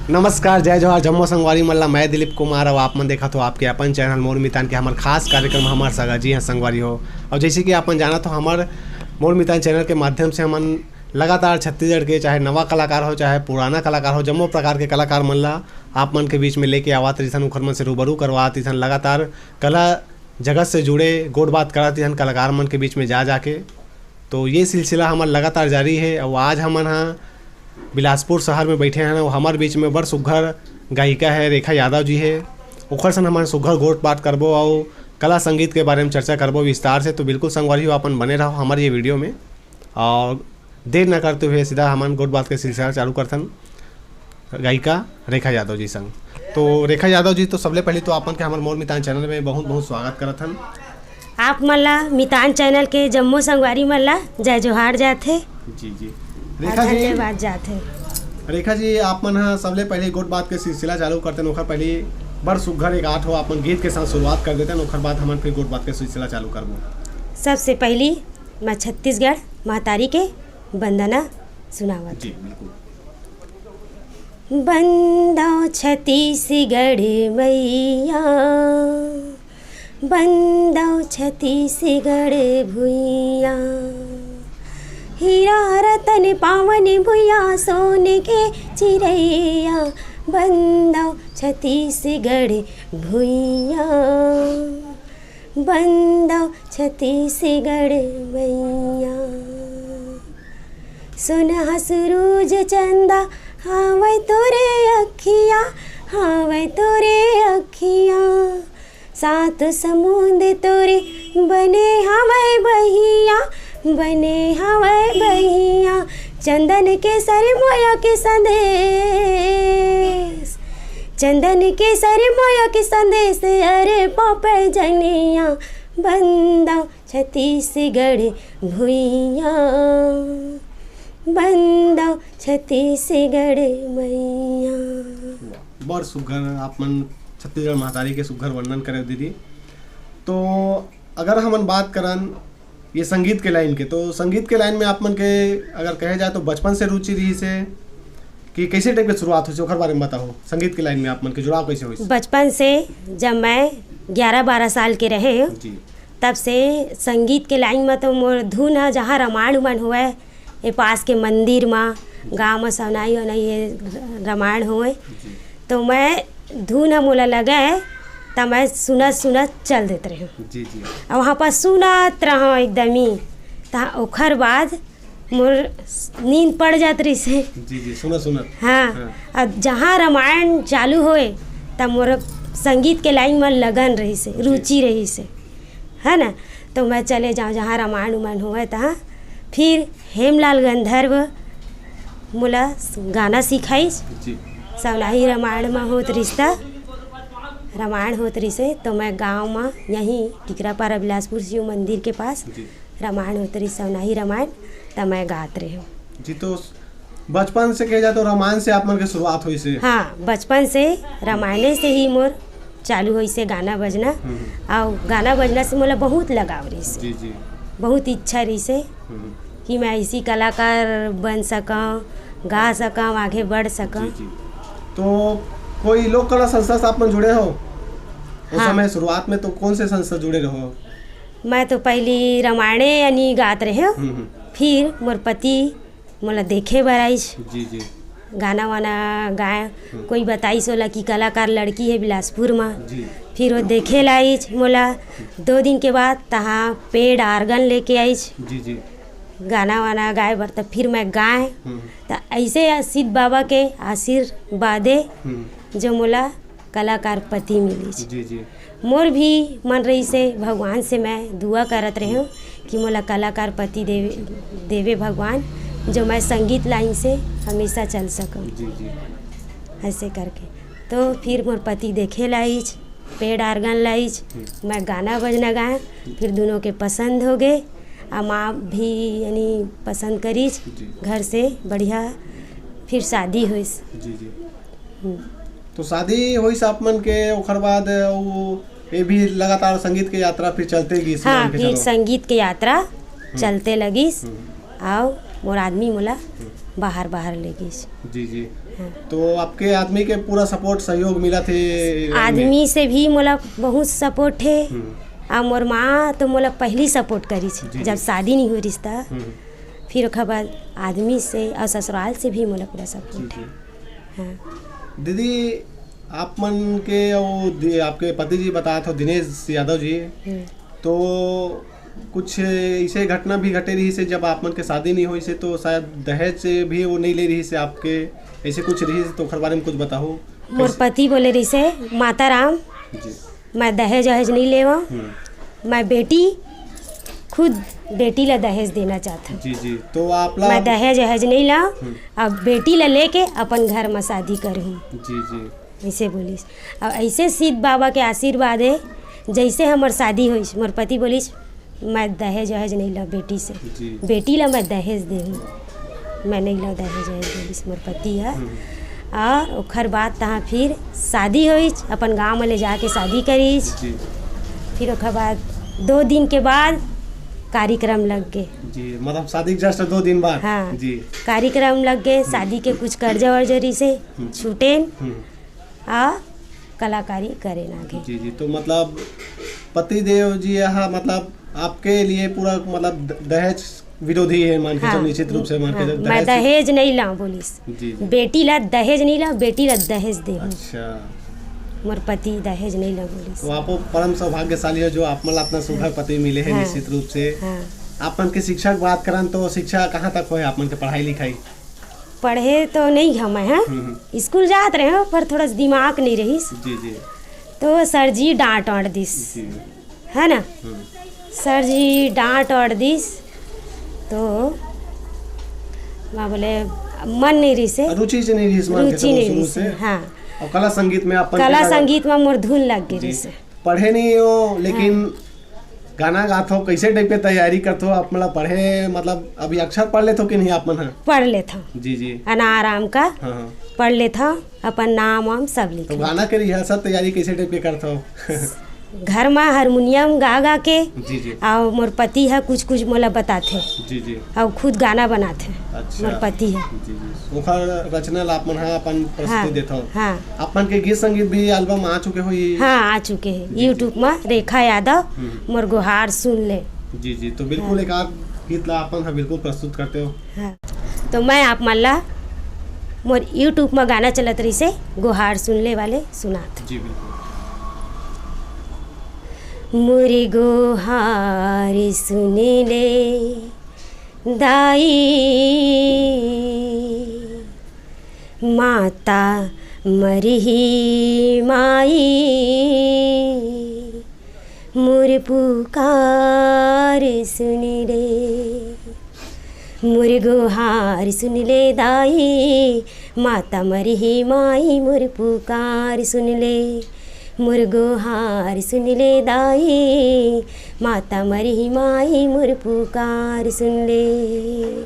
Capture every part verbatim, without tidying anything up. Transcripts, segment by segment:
नमस्कार, जय जोहार, जम्मो संगवारी मन ला। मैं दिलीप कुमार, अउ आप मन देखत हो आपके अपन चैनल मोर मितान के हमर खास कार्यक्रम हमर सगा। जी हाँ संगवारी हो, अउ जैसे कि आप मन जानत हो, हमर मोर मितान चैनल के माध्यम से हमन लगातार छत्तीसगढ़ के चाहे नवा कलाकार हो, चाहे पुराना कलाकार हो, जम्मो प्रकार के कलाकार मन ला आप मन के बीच में लेके आवत रहिथन, उखर मन से रूबरू करवात रहिथन, लगातार कला जगत से जुड़े गोठ बात करत रहिथन कलाकार मन के बीच में जा जाके। तो ये सिलसिला हमर लगातार जारी है। अउ आज हमन ह बिलासपुर शहर में बैठे हन, अउ हमर बीच में बड़ सुग्घर गायिका है रेखा यादव जी है। ओखर संग हमन सुग्घर गोठ बात करबो अउ कला संगीत के बारे में चर्चा करबो विस्तार से। तो बिल्कुल संगवारी हो, अपन बने रहो हमर ये वीडियो में। अउ देर न करते हुए सीधा हमन गोठ बात के सिलसिला चालू करथन गायिका रेखा यादव जी संग। तो रेखा यादव जी, तो सबले पहले तो आपन के हमर मोर मितान चैनल में बहुत बहुत स्वागत करत हन। आप मन ला मितान चैनल के जम्मो संगवारी मन ला जय जोहार जाथे। जी जी। अउ रेखा जी, धन्यवाद जाथे। रेखा जी, आप मन ह सबले पहले गोठ बात के सिलसिला चालू करते हैं, ओखर पहले बड़ सुग्घर एक आठ हो अपन गीत के साथ शुरुआत कर देते हैं, ओखर बाद हमन फिर गोठ बात के सिलसिला चालू करबो। सबसे पहली मैं छत्तीसगढ़ महतारी के वंदना सुनावत जी, हूँ। बिल्कुल। बंदौ छत्तीसगढ़ मैया, बंदौ छत्तीसगढ़ भुइया, हीरा रतन पावन भुइया, सोने के चिरैया, बंदौ छत्तीसगढ़ भुइया, बंदौ छत्तीसगढ़ मैया। सुनहा सुरूज चंदा, हावय तोरे अखिया, हावय तोरे अखिया। सात समुंद तोरे बने हावय बहिया, बने हावय बहिया। चंदन केसर मोया के संदेश, चंदन केसर मोया के संदेश, अरे पापे जनिया, बंदौ छत्तीसगढ़ भुइया, बंदौ छत्तीसगढ़ मैया। वाह, बड़ सुग्घर आप मन छत्तीसगढ़ महतारी के सुग्घर वर्णन करे दीदी। तो अगर हमन बात करन ये संगीत के लाइन के, तो संगीत के लाइन में आप मन के अगर कहे जाए तो बचपन से रुचि रहिस हे कि कैसे टाइप के शुरुआत होइस, ओखर बारे में बताओ, संगीत के लाइन में आप मन के जुड़ाव कैसे होइस? बचपन से, जब मैं ग्यारह बारह साल के रहे हूँ, जी। तब से संगीत के लाइन में तो मोर धुन ह, जहाँ रामायण उमायण होवय, ये पास के मंदिर में, गाँव में सवनाई वनाई ये रामायण होवय, जी। तो मैं धुन ह मोला लगे, त मैं सुनत सुनत चल देत रहे हूँ। जी जी। अउ वहाँ पर सुनत रहूँ एकदम ही, त ओखर बाद मोर नींद पड़ जात रहिस हे। जी जी, सुनत सुनत। हाँ। हाँ। अब जहाँ रामायण चालू होए, तब मोर संगीत के लाइन में लगन रहिस हे, जी। रुचि रहिस हे, है ना? तो मैं चले जाऊँ जहाँ रामायण उमायण होए, तहाँ फिर हेमलाल गंधर्व मोला गाना सिखाइस। जी। सवनाही रामायण में होत रिश्ता, रामायण होत रिसे, तो मैं गाँव में यहीं टिकरापारा बिलासपुर शिव मंदिर के पास, जी। रामायण होत रिस, सवनाही रामायण, त मैं गात रहे हूँ। जी, तो बचपन से कहे जाए तो रामायण से आप मन के शुरुआत होइस हे? हाँ, बचपन से रामायणे से ही मोर चालू होइस हे गाना बजना। हम्म। अउ गाना बजना से मोला बहुत लगाव रहिस हे। जी, जी। बहुत इच्छा रहिस हे हम्म। कि मैं ऐसी कलाकार बन सकूँ, गा सकूँ, आगे बढ़ सकूँ। जी, जी। तो कोई लोक कला संस्था से आप मन जुड़े हो? उस हाँ। समय शुरुआत में तो कौन से संस्था जुड़े रहो? मैं तो पहली रामायणे यानी गात रहे हूँ। हम्म, हम्म। फिर मोर पति मोला देखे बर आइस। जी, जी। गाना वाना गाए, हम्म। कोई बताइस ओला कि कलाकार लड़की हे बिलासपुर म। जी। फिर वो देखे ला आइस मोला। दो दिन के बाद तहाँ paid organ लेके आइस। जी, जी। गाना वाना गाए बर, त फिर मैं गाए। हम्म। त ऐसे सिद्ध बाबा के आशीर्वादे हम्म। जो मोला कलाकार पति मिलिस। जी, जी। मोर भी मन रहिस हे, भगवान से मैं दुआ करत रहेंव कि मोला कलाकार पति देवे, देवे भगवान, जो मैं संगीत लाइन से हमेशा चल सकूँ। जी, जी। ऐसे करके। तो फिर मोर पति देखे ला आइस, paid organ ला आइस, हम्म। मैं गाना बजना गाए, फिर दोनों के पसंद हो गए, आ माँ भी यानी पसंद करिस, जी। घर से बढ़िया, फिर शादी होइस। जी, जी। हम्म। तो शादी होइस आप मन के, ओखर बाद वो ये भी लगातार संगीत के यात्रा फिर चलते गिस हाँ, मान के फिर चलो। संगीत के यात्रा हम्म। चलते लगिस, हम्म। अउ मोर आदमी मोला हम्म। बाहर, बाहर ले गिस। जी, जी। तो आपके आदमी के पूरा सपोर्ट, सहयोग मिला थे? आदमी से भी मोला बहुत सपोर्ट हे। हम्म। आ मोर माँ तो मोला पहली सपोर्ट करिस, जी, जब जी। शादी नहीं हो रिस त। हम्म। फिर ओकर बाद आदमी से और ससुराल से भी मोला पूरा सपोर्ट हे। हाँ। दीदी, आप मन के वो दि-, आपके पति जी बतात हो, दिनेश यादव जी, हम्म। तो कुछ ऐसे घटना भी घटे रहिस हे, जब आप मन के शादी नहीं होइस हे, तो शायद दहेज से भी वो नहीं ले रहिस हे आपके, ऐसे कुछ रहिस हे, तो ओकर बारे में कुछ बताओ। मोर कैसे? पति बोले रहिस हे, "माता राम, जी। मैं दहेज वहेज नहीं लेवं, हम्म। मैं बेटी, खुद बेटी ला दहेज देना चाहत हूँ। जी, जी। तो आप ला मैं दहेज वहेज नहीं ला, हम्म। अब बेटी ला लेके अपन घर में शादी करूँ।" जी, जी। ऐसे बोलिस। अब ऐसे सिद्ध बाबा के आशीर्वाद हे, जैसे हमर शादी होइस, मोर पति बोलिस, "मैं दहेज वहेज नहीं ला बेटी से, जी। बेटी ला मैं दहेज देहूँ, मैं नहीं ला दहेज वहेज," बोलिस मोर पति ह। हम्म। और ओखर बाद तहाँ फिर शादी होइस, अपन गाँव में ले जाके शादी करिस। जी। फिर ओखर बाद दो दिन के बाद कार्यक्रम लग गे। जी, मतलब शादी के जस्ट दो दिन बाद? हाँ। जी। कार्यक्रम लग गे, हम्म। शादी के कुछ कर्जा वर्जा रहिस हे, हम्म। छूटेन। हम्म। आ कलाकारी करे लागे। जी, जी। तो मतलब पति देव जी यहाँ मतलब आपके लिए पूरा मतलब द-, दहेज विरोधी है, मान के हाँ। चलो, निश्चित रूप से मान के हाँ, चलो, मैं दहेज दहेज नहीं लाऊं बोलिस। जी, जी। बेटी ला दहेज नहीं लाऊं, बेटी ला दहेज देहूं। अच्छा। मोर पति दहेज नहीं ला बोलिस। तो आप परम सौभाग्यशाली हो जो आप मन ला इतना सुघर हाँ। पति मिले हैं, हाँ। निश्चित रूप से। हाँ। आप मन के शिक्षा की बात करन तो शिक्षा कहाँ तक होय आप मन के पढ़ाई लिखाई? पढ़े तो नहीं हूँ मैं, हाँ। हम्म, हम्म। स्कूल जात रहे हूँ, पर थोड़ा सा दिमाग नहीं रहिस। जी, जी। तो सर जी डांट वांट दिस, जी। है ना? हम्म। सर जी डांट वांट दिस, तो मैं बोले, मन नहीं रहिस हे। रुचि से नहीं रहिस, मान के रुचि चलो नहीं शुरू रहिस से। हे, हाँ। और कला संगीत में आप कला संगीत में मोर धुन लग गे जी। रहिस हे। पढ़े नहीं हो, लेकिन हाँ। गाना गात हो, कैसे टाइप के तैयारी करत हो आप? मतलब पढ़े, मतलब अभी अक्षर पढ़ लेत हो कि नहीं आप मन ह? पढ़ लेत हो। जी, जी। अनार आम का हाँ, हाँ। पढ़ लेत हो, अपन नाम वाम सब लिख तो लेत हो। गाना के रिहर्सल तैयारी कैसे टाइप के करत हो? घर में हारमोनियम गा गा के, जी, जी। और मोर पति ह कुछ कुछ मोला बताथे। जी, जी। और खुद गाना बनाथे। अच्छा। मोर पति ह। जी, जी। ओखर रचना ला आप मन ह अपन प्रस्तुति हाँ, देथव। हाँ। आप मन के गीत संगीत भी एल्बम आ चुके होही? हाँ, आ चुके हे। जी, जी। YouTube में रेखा यादव, हम्म। मोर गोहार सुन ले। जी, जी। तो बिल्कुल हाँ। एक आध गीत ला आप मन ह बिल्कुल प्रस्तुत करते हो। हाँ। तो मैं आप मन ला मोर YouTube में गाना चलत रहिस हे, गोहार सुन ले वाले सुनात। जी, बिल्कुल। मोर गोहार सुन ले दाई, माता मरही माई, मोर पुकार सुन ले, मोर गोहार सुन ले दाई, माता मरही माई, मोर पुकार सुन ले, मोर गोहार सुन ले दाई, माता मरही माई, मोर पुकार सुन ले।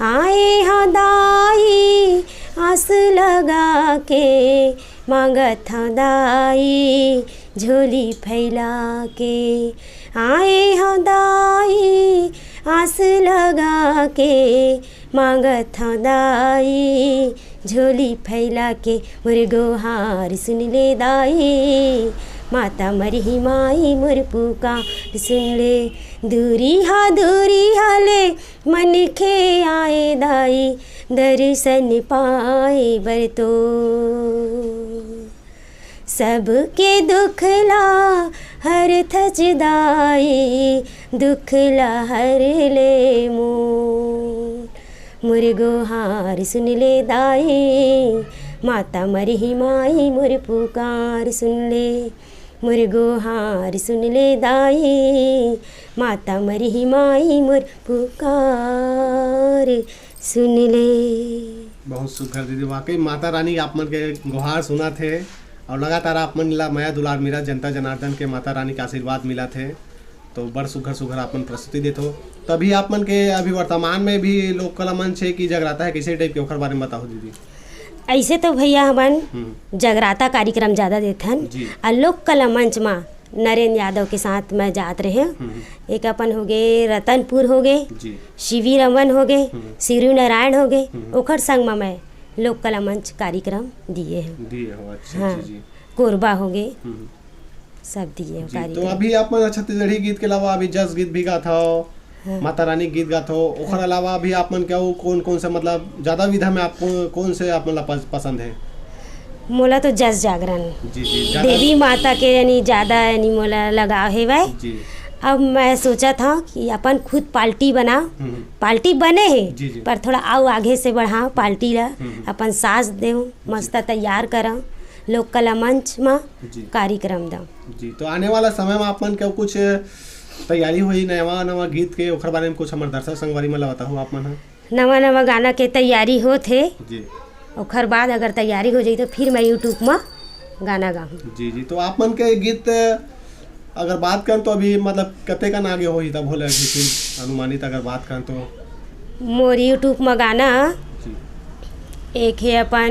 आए हा दाई आस लगा के, मांगत हा दाई झोली फैला के। आए हा दाई आस लगा के, मांगत हा दाई झोली फैला के। मोर गोहार सुन ले दाई, माता मरही माई मोर पुकार सुन ले। दूरिहा दूरिहा ले मनखे आए दाई, दर्शन पाए बर तो। सबके दुख ला हरथच दाई, दुख ला हर ले मोर। मोर गोहार सुन ले दाई, माता मरही माई मोर पुकार सुन ले। मोर गोहार सुन ले दाई, माता मरही माई मोर पुकार सुन ले। बहुत सुघर दीदी, वाकई माता रानी आप मन के गोहार सुनत हे और लगातार आप मन ला मया दुलार मिला, जनता जनार्दन के माता रानी के आशीर्वाद मिलत हे। तो बड़ सुघर सुघर आप मन प्रस्तुति देत हो। तो अभी आप मन के अभी वर्तमान में भी लोक कला मंच हे कि जगराता हे, कैसे टाइप के, ओखर बारे में बताओ दीदी। ऐसे तो भैया हमन हम्म। जगराता कार्यक्रम ज्यादा देथन, जी। और लोक कला मंच मा नरेंद्र यादव के साथ मैं जात रहे हूँ। हम्म। एक अपन हो गए रतनपुर हो गए, जी। शिवी रमन हो गए, हम्म। शिरू नारायण हो गए, हम्म। ओखर संग मा मैं लोक कला मंच कार्यक्रम दिए हंव। दिए हव, अच्छा, हाँ, जी, जी। कोरबा होगे, हम्म। सब दिए हंव जी, तो कार्यक्रम। अभी आप मन छत्तीसगढ़ी गीत के अलावा अभी जस गीत भी गात हव, हाँ। माता रानी गीत गात हव, ओखर हाँ। अलावा अभी आप मन के अउ कौन कौन से, मतलब, ज्यादा विधा में आपको कौन से आप मन ला पस-, पसंद है? मोला तो जस जागरण, जी, जी, ज्यादा देवी माता के यानी ज्यादा यानी मोला लगाव हेवय। जी। अब मैं सोचत हंव कि अपन खुद पार्टी बनाव। हम्म। पार्टी बने हे, जी, जी। पर थोड़ा अउ आगे से बढ़ाव पार्टी ला। हम्म। अपन साज देव, जी। मस्त तैयार करव, लोक कला मंच म जी। कार्यक्रम दव। जी, तो आने वाला समय में आप मन के कुछ तैयारी होही नवा नवा गीत के, ओखर बारे में कुछ हमर दर्शक संगवारी मन ला बताहू आप मन ह। नवा नवा गाना के तैयारी होत हे। जी। ओखर बाद अगर तैयारी हो जाही तो फिर मैं YouTube म गाना गाहूँ। जी, जी। तो आप मन के गीत अगर बात करन तो अभी, मतलब, कतेकन आगे होही तब होले अभी फिर अनुमानित अगर बात करन तो? मोर YouTube म गाना जी। एक हे अपन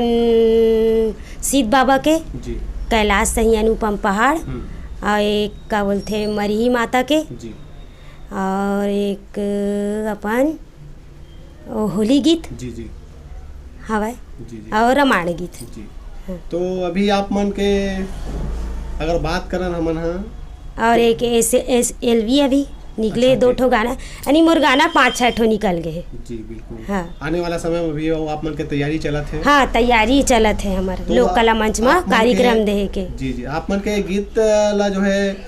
शिव बाबा के, जी। कैलाश सही अनुपम पहाड़, हम्म। अउ एक का बोलथे मरही माता के, जी। अउ एक अपन ओ होली गीत जी, जी। हवय जी, जी। अउ रामायण गीत। जी। हाँ। तो अभी आप मन के अगर बात करन हमन ह अउ एक एस, एस एल वी अभी निकले अच्छा, दो जी। ठो गाना, यानी मोर गाना पाँच छह ठो निकल गए हे। जी, बिल्कुल। हाँ। आने वाला समय में भी वो आप मन के तैयारी चलत हे? हाँ, तैयारी चलत हे हमर तो लोक कला मंच में आप मन के कार्यक्रम देहे के। जी, जी। आप मन के गीत ला जो है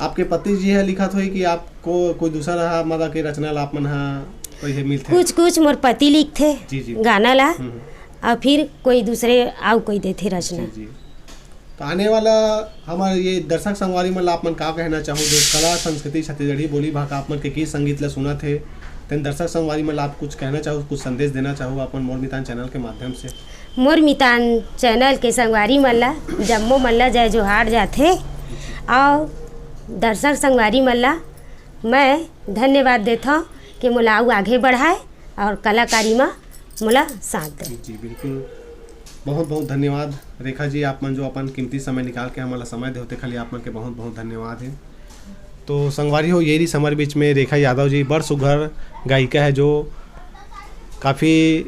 आपके पति जी है लिखत होही कि आपको कोई दूसरा रहा, मतलब, के रचना ला आप मन हा कोई है मिलथे? कुछ कुछ मोर पति लिखथे जी, जी। गाना ला, हम्म। अउ फिर कोई दूसरे अउ कोई देथे रचना। जी, जी। तो आने वाला हमारे ये दर्शक संगवारी मन ला आप मन का कहना चाहू, जो कला, संस्कृति, छत्तीसगढ़ी बोली भाखा आप मन के गीत संगीत ला सुनत हे, तेन दर्शक संगवारी मन ला आप कुछ कहना चाहू, कुछ संदेश देना चाहू अपन मोर मितान चैनल के माध्यम से? मोर मितान चैनल के संगवारी मन ला, जम्मो मन ला जय जोहार जाथे। अउ दर्शक संगवारी मन ला मैं धन्यवाद देथव कि मोला अउ आगे बढ़ाए अउ कलाकारी म मोला साथ दे। जी, बिल्कुल। बहुत बहुत धन्यवाद रेखा जी, आप मन जो अपन कीमती समय निकाल के हमन ला समय देवते, खाली आप मन के बहुत बहुत धन्यवाद हे। तो संगवारी हो, ये रही हमारे बीच में रेखा यादव जी, बड़ सुघर गायिका है, जो काफ़ी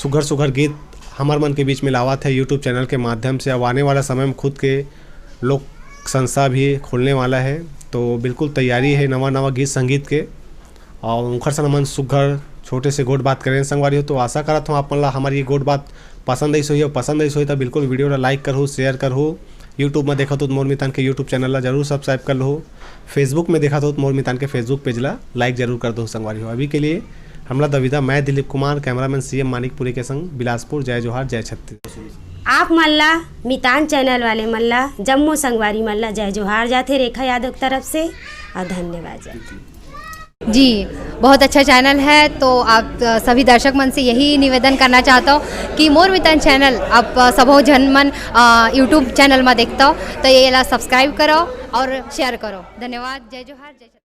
सुघर सुघर गीत हमार मन के बीच में लावत है YouTube चैनल के माध्यम से। अब आने वाला समय में खुद के लोक संस्था भी खोलने वाला है, तो बिल्कुल तैयारी है नवा नवा गीत संगीत के। अउ उनखर संग हमन सुघर छोटे से गोठ बात करेन संगवारी हो। तो आशा करत हूँ आप मन ला हमारी ये गोठ बात पसंद आइस होही, अउ पसंद आइस होही तो बिल्कुल वीडियो ला like करहू, share करहू। YouTube में देखत हो तो मोर मितान के YouTube चैनल ला जरूर subscribe कर लहू। Facebook में देखत हो तो मोर मितान के Facebook पेज ला like जरूर कर दो संगवारी हो। अभी के लिए हमला दविदा, मैं दिलीप कुमार, कैमरामैन सीएम मानिकपुरी के संग बिलासपुर। जय जोहार, जय छत्तीसगढ़। आप मन ला, मितान चैनल वाले मन ला, जम्मो संगवारी मन ला जय जोहार जाथे रेखा यादव के तरफ से, अउ धन्यवाद जाथे। जी, बहुत अच्छा चैनल है। तो आप, अ, सभी दर्शक मन से यही निवेदन करना चाहता हूँ कि मोर मितान चैनल आप, अ, सबो झन मन, अ, YouTube चैनल में देखता हो तो ये ला subscribe करो और share करो। धन्यवाद। जय जोहार, जय छत्तीसगढ़।